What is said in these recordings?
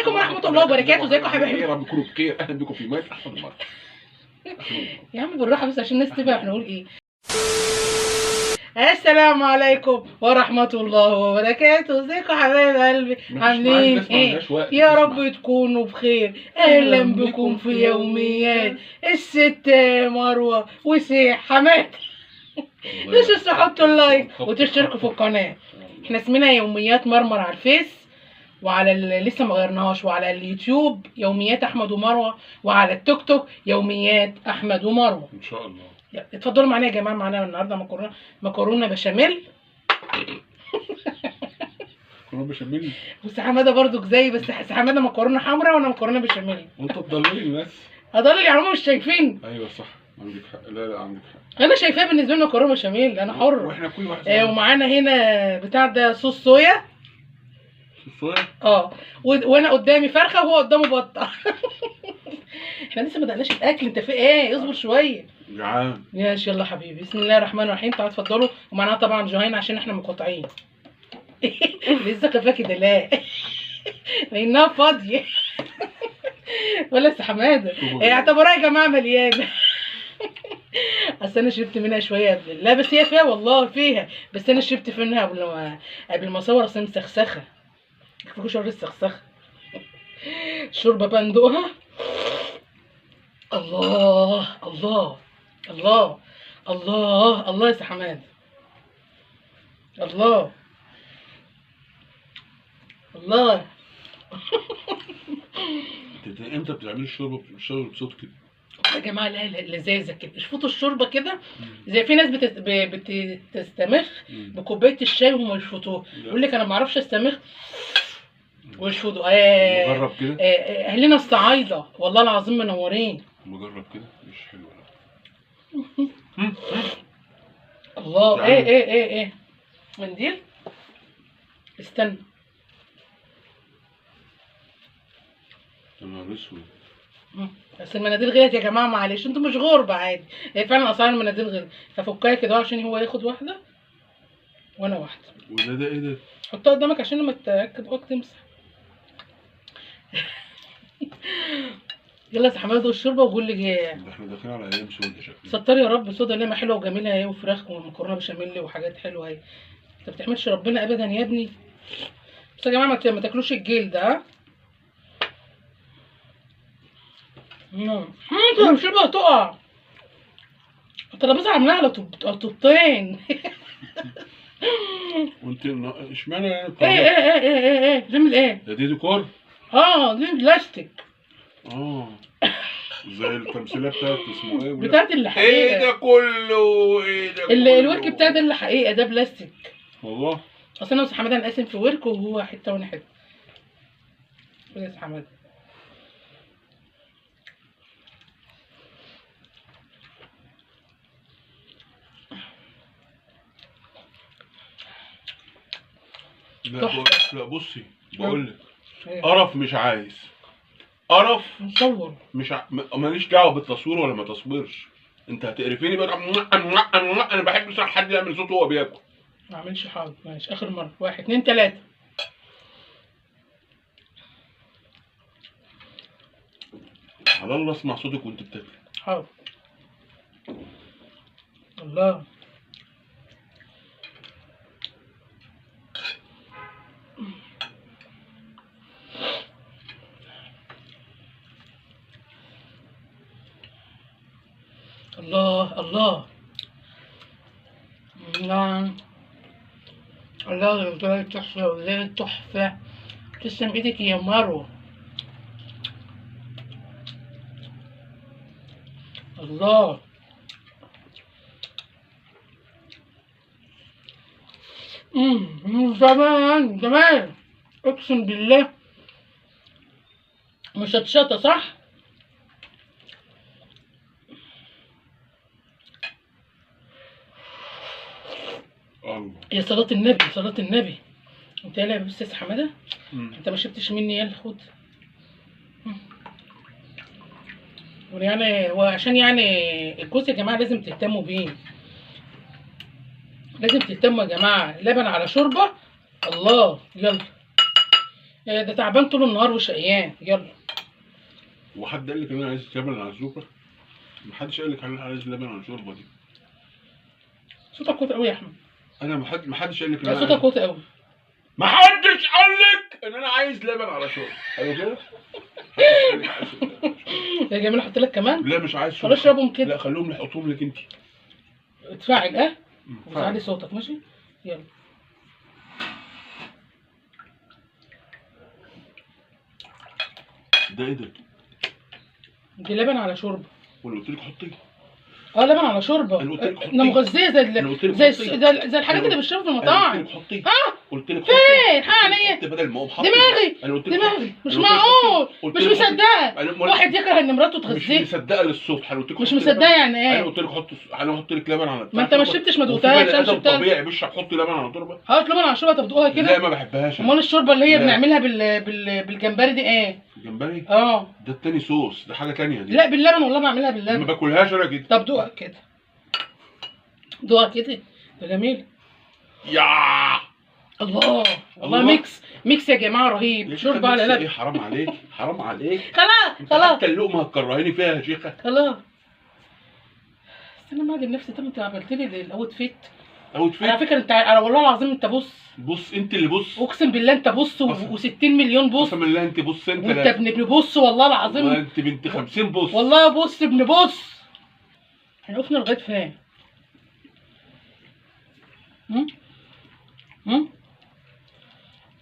عليكم ورحمة الله وبركاته. ازيكم يا حبايبي؟ يا رب تكونوا بخير. اهلا بكم في مات احمد ومروه. يا عم بالراحة بس عشان الناس تبقى احنا نقول ايه. السلام عليكم ورحمة الله وبركاته. ازيكم يا حبايب قلبي؟ عاملين ايه؟ يا رب تكونوا بخير. اهلا بكم في يوميات الست مروة وسي حماد. مش تحطوا ال like وتشتركوا في القناة. احنا اسمنا يوميات مرمر على الفيس وعلى لسه ما غيرناهاش، وعلى اليوتيوب يوميات احمد ومروه، وعلى التوك توك يوميات احمد ومروه ان شاء الله. اتفضلوا معانا يا جماعة. معانا النهارده مكرونه بشاميل. مكرونه بشاميل بس حمادة برضو زي، بس حمادة مكرونه حمراء وانا مكرونه بشاميل. وانت تضللي الناس. هضلل يعني هم مش شايفين. ايوه صح عندك حق. لا لا عندك حق، انا شايفاه بالنسبة لي مكرونه بشاميل، انا حر. واحنا كل واحد ومعانا هنا بتاع ده صوص صويا. صوص صويا وانا قدامي فرخة وهو قدامه بطه. احنا لسه ما بدأناش الاكل، انت في ايه؟ اصبر شوية. جعان. ماشي يلا حبيبي. بسم الله الرحمن الرحيم. تعالوا اتفضلوا. ومعانا طبعا جهين عشان احنا مقاطعين. لسه كفاك كده؟ لا لانها فاضية. ولا يا حمادة اعتبروها يا جماعة مليانة. اصل انا شربت منها شوية قبل. لا بس هي فيها والله فيها، بس انا شربت منها قبل ما اصور. اصل مسخسخه، كفاكوا شر السخسخه. الشوربة بقى ندوقها. الله الله الله الله الله يا حماد. الله الله. انت امتى بتعملي الشوربة بصوت كده يا جماعة؟ لا لذاذه كده. اشفطوا الشوربة كده زي في ناس بتستمخ بكوبايه الشاي وهم يشفطوها. يقول لك انا ما اعرفش استمخ ويشفطوا. مجرب كده. اهلنا الصعايده والله العظيم منورين. مجرب كده مش حلو. الله. ايه ايه ايه ايه منديل؟ استنى. يا نهار اسود. بس المناديل غلت يا جماعة، معلش انتوا مش غربه عادي. هي فعلا اسعار المناديل غلت. ففكها كده عشان هو ياخد واحدة وانا واحدة. وده ده ايه ده؟ حطها قدامك عشان لما تركب بقك تمسح. يلا يا حمادة دوق الشوربة وقول لي جاي. ده احنا داخلين على ايام سودا شكلنا. ستار يا رب. سودا ليه؟ ما حلوة وجميلة اهي، وفراخ ومكرونه بشاميل وحاجات حلوة اهي. انت ما بتحمدش ربنا ابدا يا ابني. بس يا جماعة ما تاكلوش الجلد. ها انت الشوربة هتقع. الترابيزة عاملاها على طوبتين. وانت اشمعنى يعني؟ ايه ايه ايه ايه ايه ايه بتعمل ايه؟ ده دي ديكور؟ دي بلاستيك. زي التمثيلية بتاعت اسمه ايه؟ بتاعت اللي حقيقة. ايه ده كله؟ ايه ده كله؟ الورك بتاع ده اللي حقيقة، ده بلاستيك والله. اصل انا وحماده هنقسم في ورك وهو حتة وانا حتة. خد يا حمادة. لا لا بصي بقول لك قرف مش عايز قرف. نصور مش ماليش دعوه بالتصوير ولا ما تصويرش. انت هتقرفيني بقى. انا بحب صح حد يعمل صوت وهو بياكل. ما اعملش حاجة. ماشي اخر مرة. 1 2 3. على الله اسمع صوتك وانت بتاكل. حاضر. الله. الله الله الله الله. والله تحفة، والله تحفة. تسلم ايدك يا مروة. الله. من زمان زمان اقسم بالله مشطشطة صح؟ يا صلاة النبي صلاة النبي. انت يلا يا استاذ حمادة. انت ما شربتش مني. يلا خد. ويعني وعشان يعني الكوس يا جماعة لازم تهتموا بيه، لازم تهتموا يا جماعة. لبن على شوربة. الله. يلا ده تعبان طول النهار وشقيان. يلا. وحد قال لك ان انا عايز لبن على الشوربة؟ محدش قال لك ان انا عايز لبن على الشوربة دي. صوتك واطي قوي يا احمد. انا محدش قال لك ان انا صوتك واطي قوي. محدش قال لك ان انا عايز لبن على شوربة. حلو كده؟ يا جميل احط لك كمان؟ لا مش عايز. خلاص اشربهم كده. لا خليهم نحطهم لك انت. اتفاعل. اه وتعلي صوتك. ماشي يلا. ده ايه ده؟ دي لبن على شوربة. وانا قلت لك حطي. اه لبن على شوربة. انا قلت لك حطي. ده مغذيه زي زي زي الحاجات اللي بنشربها في المطاعم. قلت لك حطي. ها؟ قلت لك حطي. فين؟ حق بدل ما اقوم حاطط دماغي. دماغي مش معقول. مش مصدقه. واحد يكره ان مراته تغذية. مش مصدقه للصبح. انا قلت لك مش مصدقه يعني ايه؟ انا قلت لك حط، انا هحط لك لبن على. ما انت ما شربتش، ما دوقتهاش. انا شربتها طبيعي بشرب. حط لبن على شوربة. هات لبن على شوربة. طب دوقها كده. لا ما بحبهاش. امال الشوربة اللي هي بنعملها بالجمبري دي ايه؟ الجمبري؟ اه ده التاني صوص، ده حاجة تانية دي. لا باللبن والله بعملها باللبن. ما باكلهاش انا كده. طب دوقها كده، دوقها كده، ده جميل. يا الله والله mix mix يا جماعة رهيب. شوربة على لبن. ايه حرام عليك، حرام عليك. خلاص خلاص حتى اللقمة هتكرهيني فيها يا شيخه. خلاص استنى ما اعدل نفسي. طب انت عملت لي ال outfit. outfit على فكرة. انت والله العظيم انت بص بص، انت اللي بص، اقسم بالله انت بص و60 مليون بص. اقسم بالله انت بص، انت وانت بنبص والله العظيم. والله انت بنت 50 بص. والله بص بنبص. احنا وقفنا لغاية فين؟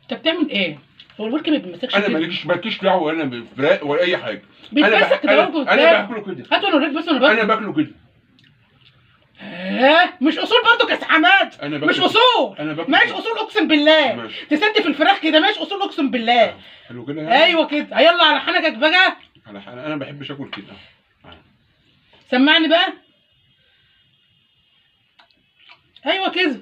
انت بتعمل ايه؟ هو الورك ما بيمسكش. انا مالكش دعوه، انا بفراق ولا اي حاجة. بيتمسك كده. انا باكله كده. هات وانا اوريك. بس انا باكله، انا باكله كده. مش اصول برضو يا حماد. مش اصول. ماشي اصول اقسم بالله. تسنت في الفراخ كده. ماشي اصول اقسم بالله. حلو كده يعني؟ ايوه كده. يلا على حنكك بقى. على حنك. انا ما بحبش اكل كده. سمعني بقى. ايوه كده.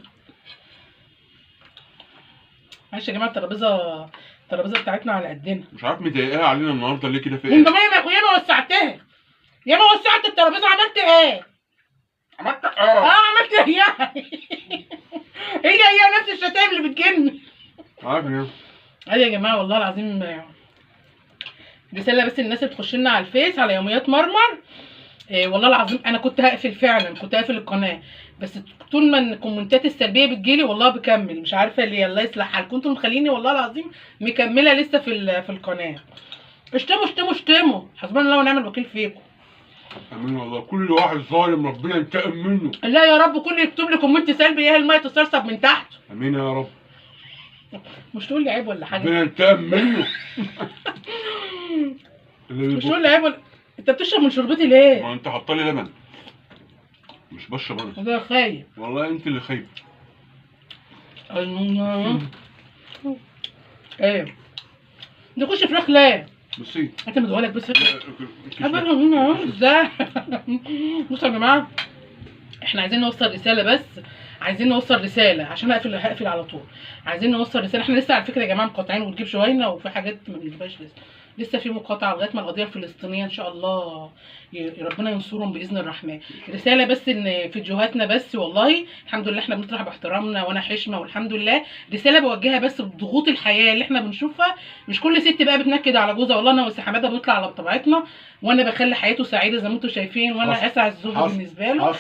معلش يا جماعة الترابيزة بتاعتنا على قدنا. مش عارف مضايقاها علينا النهارده ليه كده في ايه؟ انت ياما وسعتها، ياما وسعت الترابيزة. عملت ايه؟ عملت عملت ايه يعني؟ هي نفس الشتايم اللي بتجن. عارف ايه؟ ايوه يا جماعة والله العظيم رسالة بس للناس اللي بتخش لنا على الفيس على يوميات مرمر. إيه والله العظيم انا كنت هقفل فعلا، كنت هقفل القناة، بس طول ما الكومنتات السلبية بتجيلي والله بكمل، مش عارفه ليه. الله يصلح حالكم، انتوا مخليني والله العظيم مكملة لسه في القناة. اشتموا اشتموا اشتموا، حسبنا الله ونعم الوكيل فيكم. امين والله. كل واحد ظالم ربنا ينتقم منه. لا يا رب، كل يكتب لي comment سلبي يا المية تسرسب من تحت. امين يا رب. مش تقول لي عيب ولا حاجة؟ ربنا ينتقم منه. مش تقول لي عيب ولا؟ انت بتشرب من شربتي ليه؟ ما انت حاطه لي لبن. مش بشرب انا. والله خايف. والله انت اللي خايف. ايه؟ نخش فراخ ليه؟ بصي انت مدوها لك بس. ازاي؟ بصوا يا جماعة، احنا عايزين نوصل رسالة، بس عايزين نوصل رسالة عشان هقفل على طول. عايزين نوصل رسالة. احنا لسه على فكرة يا جماعة مقاطعين وبنجيب شوينا وفي حاجات ما بنجيبهاش لسه في مقاطعه لغاية ما القضية الفلسطينية ان شاء الله ربنا ينصرهم باذن الرحمن. رسالة بس ان فيديوهاتنا بس والله الحمد لله احنا بنطرح باحترامنا وانا حشمه والحمد لله. رسالة بوجهها بس بضغوط الحياة اللي احنا بنشوفها، مش كل ست بقى بتنكد على جوزها. والله انا وسي حمادة بنطلع على طبيعتنا، وانا بخلي حياته سعيدة زي ما انتم شايفين، وانا اسعد الزوج بالنسبة له.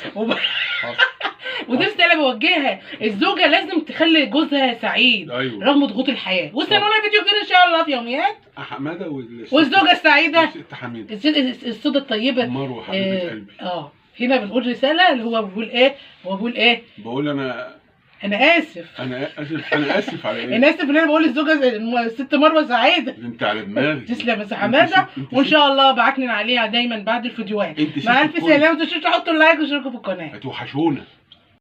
ودي رسالة بوجهها، الزوجة لازم تخلي جوزها سعيد. أيوة. رغم ضغوط الحياة. واستنونا فيديو جديد ان شاء الله في يوميات حمادة والزوجة السعيدة الست حميده السودة الطيبة مروه حبيبه قلبي. هنا بنقول رسالة اللي هو بيقول ايه؟ هو بيقول ايه؟ بقول انا اسف. انا اسف. انا اسف على ايه؟ انا اسف ان انا بقول الزوجة الست مروه سعيدة. انت على دماغي. تسلم يا حمادة، وان شاء الله بعكنن عليها دايما بعد الفيديوهات. مع الف سلامه، ما تنسوش تحطوا ال like وتشتركوا في القناة. هتوحشونا.